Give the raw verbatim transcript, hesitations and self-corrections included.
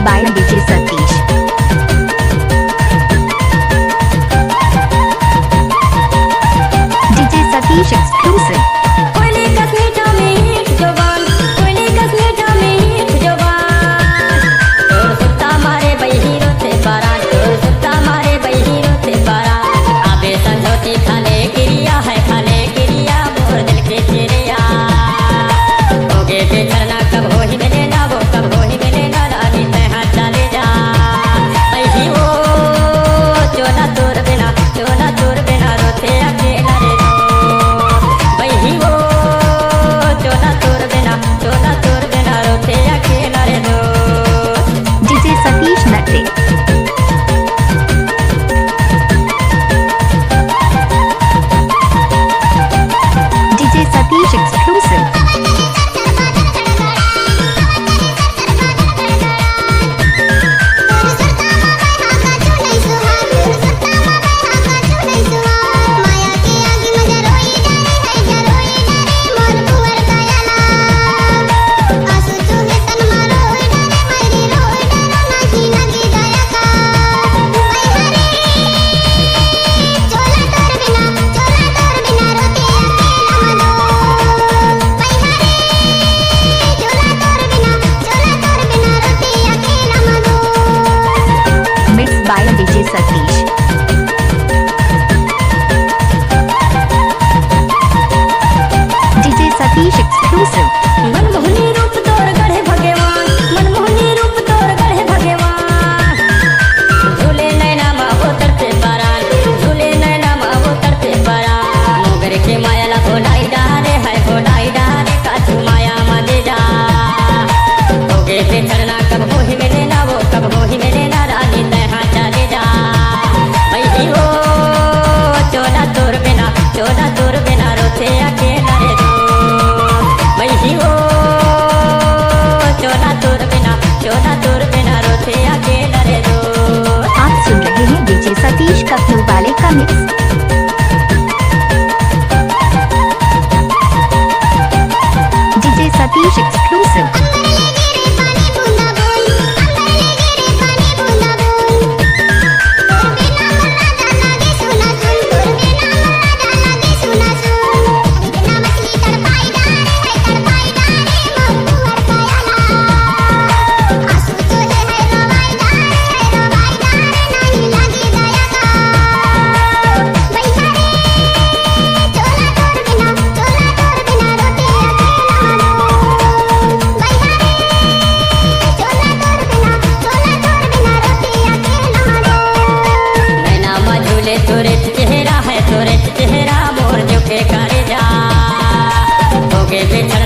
by DJ Satish. DJ Satish exclusive. कोयली कस मीठा मीठ जवान, कोयली कस मीठा मीठ जवान। तोर सुत्ता मारे बहिरो ते पारा, तोर सुत्ता मारे बहिरो ते पारा। आबे संझौती खाले किरिया है, खाले किरिया मोर दिल के चिड़िया। होगे बेछरना कब होही मिले ना वो, कब होही मिले ना रानी तैं हा चले जा। बहिरो चोला तोर बिना, चोला तोर बिना रोथे अकेला रे दो। बहिरो चोला तोर बिना, चोला तोर बिना रोथे अकेला रे दो। DJ Satish Natte. DJ Satish exclusive. Mixed by DJ Satish. DJ Satish exclusive. Manmohini रूप तोर गढ़े भगवान, मनमोहनी रूप तोर गढ़े भगवान। झूले नैना मा वो तड़पे परान, झूले नैना मा वो तड़पे परान। मोगर के माया ला भोलाई डारे है, भोलाई डारे काचू माया मा दे जा। होगे बेछरना कब होही मिले ना वो, कब होही मिले ना रानी तैं हा चले जा। बहिरो चोला तोर बिना, चोला तोर बिना रोथे अकेला रे दो। बहिरो चोला तोर बिना, चोला तोर बिना रोथे अकेला रे दो। आप सुन रहे हैं DJ सतीश कपूर वाले का mix। DJ Satish exclusive। नैना मा झूले तोरे चेहरा है, तोरे चेहरा मोर जो के करे जा। होगे बेचारा